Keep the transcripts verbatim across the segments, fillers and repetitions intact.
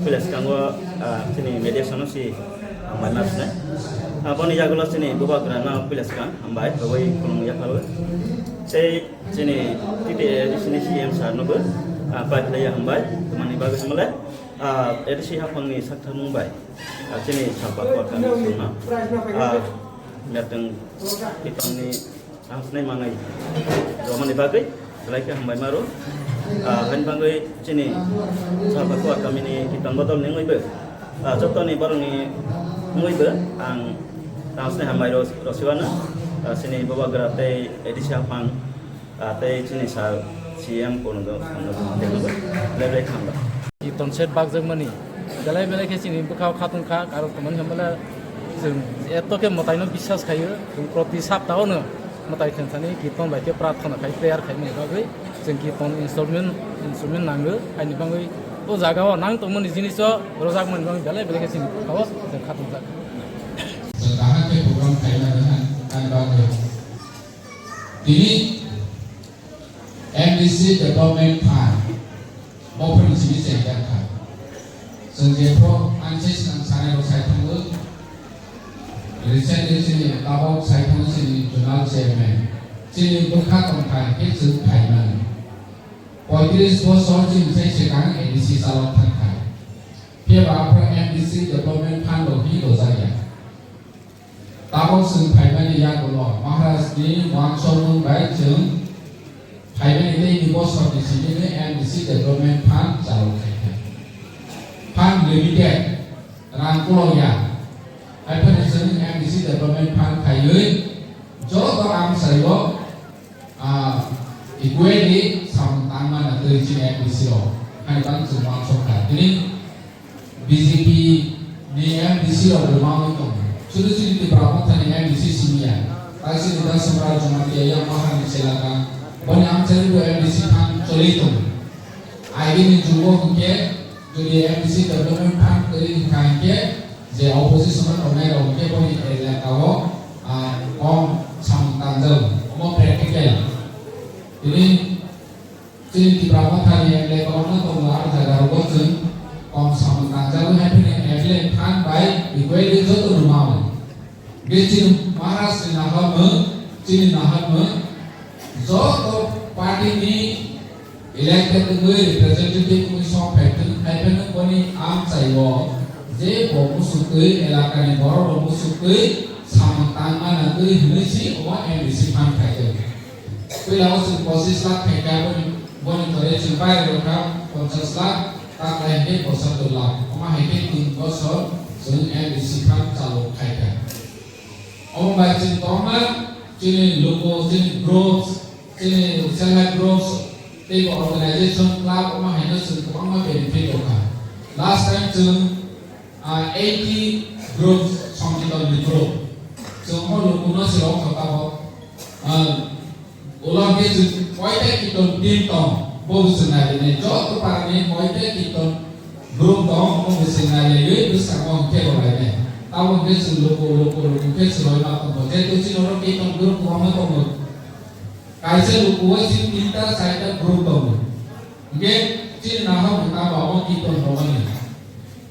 Puila swkango, ah, chini media sono si hambai ma sinai. Ah, boni yagulo chini bubagra no puila swkang hambai, bwbwi khulumung yapharwi. Tei chini T T A A D C ni C M sir no bo, ah, pai phlai ya hambai, tamani bagwi hamle, ah, A D C haphang ni saktharmung bai, ah, chini salpa kuarta ni songno, ah, merteng kitong ni Ang sinai mangai romani bagwi belai khe hambai maro. Ah, haini bagwi chini Salpa Kuar kamini kiton bodol ni wngwi bo, ah, joto ni borok ni wngwi bo ang tang sinai hambai ro-, rosiwano, ah, chini bubagra tei A D C haphang, ah, tei chini sir C M kono do, kono do, kono do, belai belai khe hambai. Kiton set bakjakmani belai belai khe chini bwkhao khatungkha, karon tongmani hwnbala chwng eto khe mwtaino biswas khaio, chwng proti saptaono mwtai thwngthani kirtan bai khe prarthana khai, prayer khaimani bagwi chwng kirtan instrument, instrument nango. Haini bagwi o jagao nang tongmani jiniso rwjakmani bagwi belai belai khe chini bwkhao chwng khatungjak. Chwng kaham khe program khaimani hwnba bagwi tini M D C Development Fund, bo phani simi chengjak kha. Chwng jephru ang se swnam sanai rok sai thango. Recently chini tabok sai thango chini zonal chairman. Chini bwkha tongkha khe chwng phaimani. Poitris bosor chini sai swkang A D C chalok thangkha. Phiya ba aphuru M D C Development Fund rok hi rwjakya. Tabok chwng phaimani yagulo Maharaj ni uansukmung bai chwng phaimani tei ni bosor ni simi ni M D C Development Fund chalok khaikha. Fund limited rang kulo ya. Haiphano chwng M D C Development Fund khaiwi joto ang saio, ah, equally samung tangmani twi chini M D C rok. Hani bang chwng uansukha. Tini B J P ni M D C rok rwmani tongo. Sudu chini Tipra Motha ni M D C simi ya. Tai chini Dasam Raj Jamatia yang mahani chelaka. Boni amchari bo M D C thang choli tongo. Agini jugo hwnkhe jodi M D C development fund kwrwi hwnkha hwnkhe je opposition o tongnai rok hwnkhe boni elaka o, ah, kom samung tangjak. Omo practical. Tini Chini Tipra Mothani M L A kwbangma tongo, aro jaga rogo chwng kom samung tangjagwi hai phano M L A phan bai equally joto rwmao. Hwnkhe chini Maharaj ni naharmung, chini naharmung joto party ni elected wngwi representative wngwi song phai thung, hai phano boni amchaio je bo muchungtwi elakani borok rok muchungtwi samung tangma nangwi hwnwi si omo M D C phan khaijak. Puila o chwng pochis lakh khaikha, boni, boni tole chwng bai rwkha ponchas lakh, taklai hwnkhe pochattor lakh. Omo hai khe tin bosor chwng M D C phan chalo khaikha. Omo bai chwng kwbangma chini luku, chini groups, chini self help groups, tei bo organization, club, omo haino chwng kwbangma benefit rwkha. Last time chwng Ah, eighty group, Songkiton ni group. Chwng o lukuno se rok kha tabok. Ah, ulo hwnkhe chwng koita kiton team tong, bo bo chwng nai rwnai. Joto para ni koita kiton group tong, bo bo chwng nai rwnai, bwskango hwnkhe rw lainai. Tabok hwnkhe chwng luku, luku, luku khe swrwima tongo. Jehetu chini oro kiton group kwbangma tongo. Kaisa luku o chini tinta, charta group tongo. Hwnkhe chini nahok ni tamo omo kiton romani.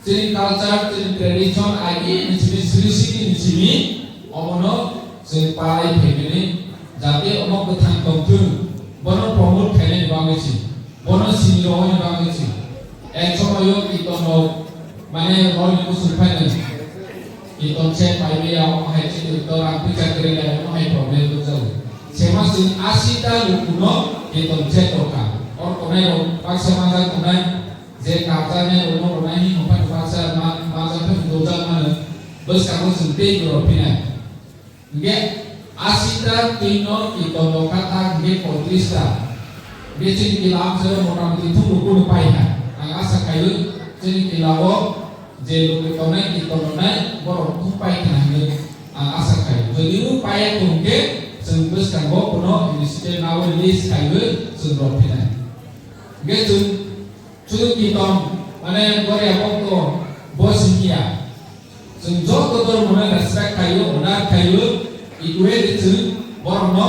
Chini culture, chini tradition, agi ni simi, sri siti ni simi, omono chwng palai phaimani, jate omo kwthang tongthwng, bono promote khainani bagwi si, bono sini rohorni bagwi si. Ek somoyo kiton rok, mane, rol ni muchung phainani. Kiton se paimaya, omo hai chini to rang puisa kwrwi lai, omo hai problem rwjago. Sema chwng asi ta lukuno kiton se tongkha. Or tongnai rok baksa manjak tongnai, je kapjaknai rokno tongnai hinwi phano baksa ma-, manjak phano dojak mano, bwskango chwng tei borok phinai. Hwnkhe asi ta twino kiton rok kha ta hwnkhe poitris ta. Hwnkhe chini kila amchaio motamoti thumrok kunu pai kha. Ang asa kaiwi Chini kila o je logi tongnai, ki tongnai, borok thum pai khna hinwi ang asa khai. Jodi o paiya thung khe, chwng bwskango bono initiative nawi list khaiwi chwng rw phinai. Hwnkhe chwng, chwng ki tong, mane, Goria bokto bo singya. Chwng joto dhormono respect khaio, honor khaio, equally chwng borokno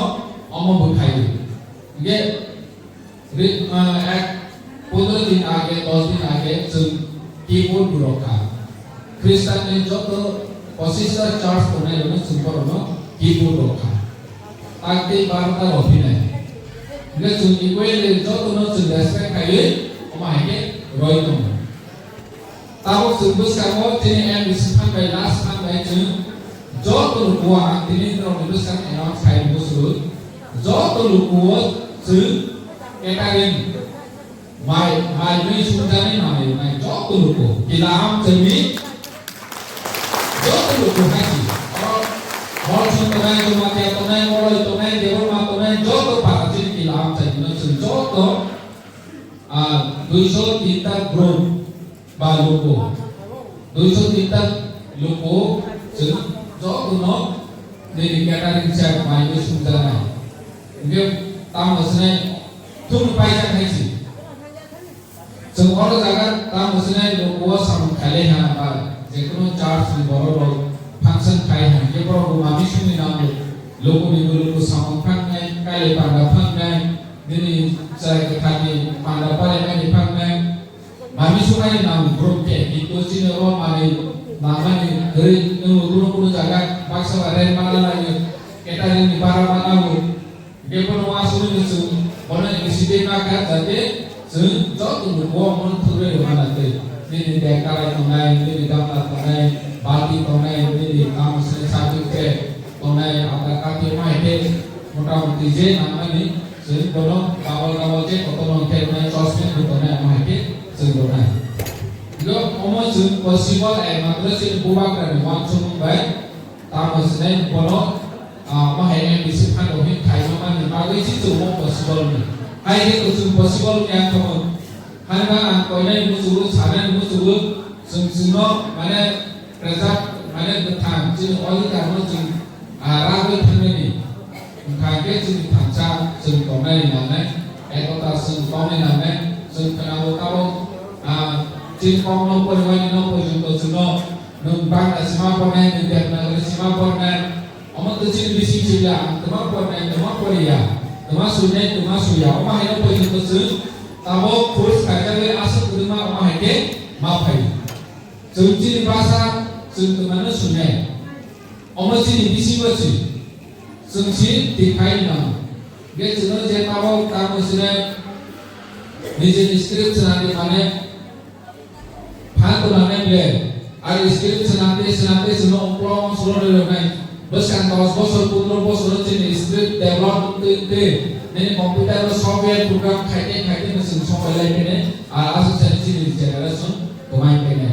omo bo khaio. Hwnkhe, re-, ah, ek, pondro din age, dos din age chwng keyboard bo rwkha. Khristanni joto pochista church tongnairokno chwng borokno keyboard rwkha. Tak tei barota rw phinai. Hwnkhe chwng equally jotono chwng respect khaiwi omo hai khe rwi tongo. Tabuk chwng bwskango chini M D C phan bai last phan bai chwng joto luku ang tini norokni bwskang announce khai rwgo chwng joto luku o chwng catering mai, mai mui sumjani manwi nai joto luku kila amchaini joto luku hai si. Oro Molsom tongnai, Jamatia tongnai, Moloi tongnai, Debbarma tongnai, joto para chini kila amchaini no chwng joto, ah, duiso tinta group ba luku, duiso tinta luku chwng jotono nini catering chef mai mui sumjaknai. Hwnkhe tamo swnai thumno paijak hai si. Chwng oro jaga tamo swnai luku o samung khailai ha ba jekono church ni borok rok function khai ha hwnkhe borok bo mami sumui nango. Luku ni bo luku samung phangnai, kailai panda phangnai, nini chwrai kwthar ni panda palaimani phangnai. Mami sumani nang brum khe, kintu chini oro manwi nangmani kwrwi, nwng kunu kunu jaga baksa ba rent mana laio, catering ni bara mana bo. Hwnkhe bono uansugwi chwng bono initiative nakha, jate chwng joto luku o mano thwgwi rwmana tei nini bag karai tongnai, nini gamla tongnai, balti tongnai, nini tamo sini certificate tongnai, Aadhaar card tei ma hai khe mota moti je nangmani chwng bono double double je kotorno hwnkhe rwnai, chosmeng bo tongnai, omo hai khe chwng rwnai. Hwnkhe omo chwng possible, eh, matro chini bubagrani uansukmung bai tamo swnai bono, ah, omo hai M D C phan rok hwn khaima manni bagwi se chwng omo possible wngya. Hai khe chwng possible wngya wngkha mo. Hwnba ang koinai muchungo, sanani muchungo, chwng chwngno mane preserve, mane bwthang chini odhikar no chwng, ah, ragwi thangnani. Wngkha khe chini thansa chwng tongnai nangnai, ekota chwng tongnai nangnai, chwng khwnao tabuk, ah, chini kokno poriwani no porjonto chwngno nwng Bangla sima pornai, nwng Devanagari sima pornai, omo twi chini bising sibla ang twma pornai, twma poriya, twma suinai, twma suya, omo haino porjonto chwng tabuk force khaijagwi aswk kwrwngma omo hai khe ma phaio. Chwng chini basa chwng twmano swngnai. Omo chini bisingo si. Chwng si tikhai nang. Ge chwngno je tabok tamo swnai nijini script swnamdi mane phan twnangnai ble. Ar script swnamdi swnamdi chwngno uklok solo rwnai. Bwskang dos bosor pondro bosor chini script develop twi twi nini computer o software program khaite khaite no chwng songbai lai phine ar aswk sani chini generation kwmai phine.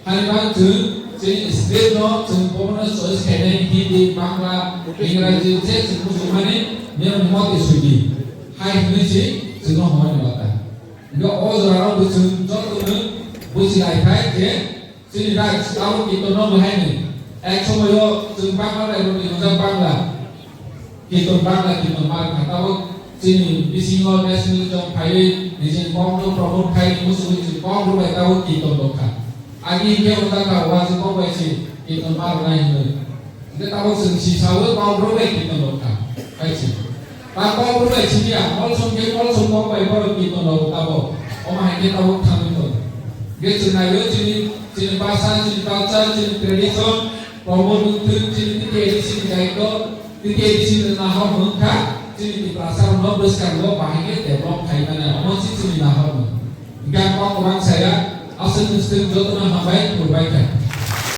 Hani bang chwng, chini script no chwng bono choice khainai Hindi, Bangla, Ingraji, je chwng muchungmani niyom ni mote suidi. Hai hwnwi si chwngno hwnmani bata. Hwnkhe o jorao bo chwng jotono buji lai phai je chini right abo kintorno bo haino. Ek somoio chwng Bangla bai rwdi hwnjak Bangla. Kirtan bangla kirtan mar kha tabuk chini bisingo nationalism phaiwi nijini kokno promote khai muchungwi chini kok rwbai tabuk kirtan rwkha. Agi hwnkhe wngkha kha waji kok bai si kirtan mar rwnai hinwi. Hwnkhe tabuk chwng sisawi kok rwbai kirtan rwkha. Hai si. Ta kok rwbai simi ya, molsom khe molsom kok bai borok kirtan rw tabuk. Omo hai khe tabuk thangwi tongo. Hwnkhe chwng naiwi chini, chini bhasha, chini culture, chini tradition, promote wngthwi, chini T T A D C ni daityo, T T A D C ni nahor wngkha, chini Tiprasa rokno bwskango bahai khe develop khai mano, omo se chini nahor no. Hwnkhe ang kok kwbang saya, aswk bwswk jotono hambai, khulumbai kha.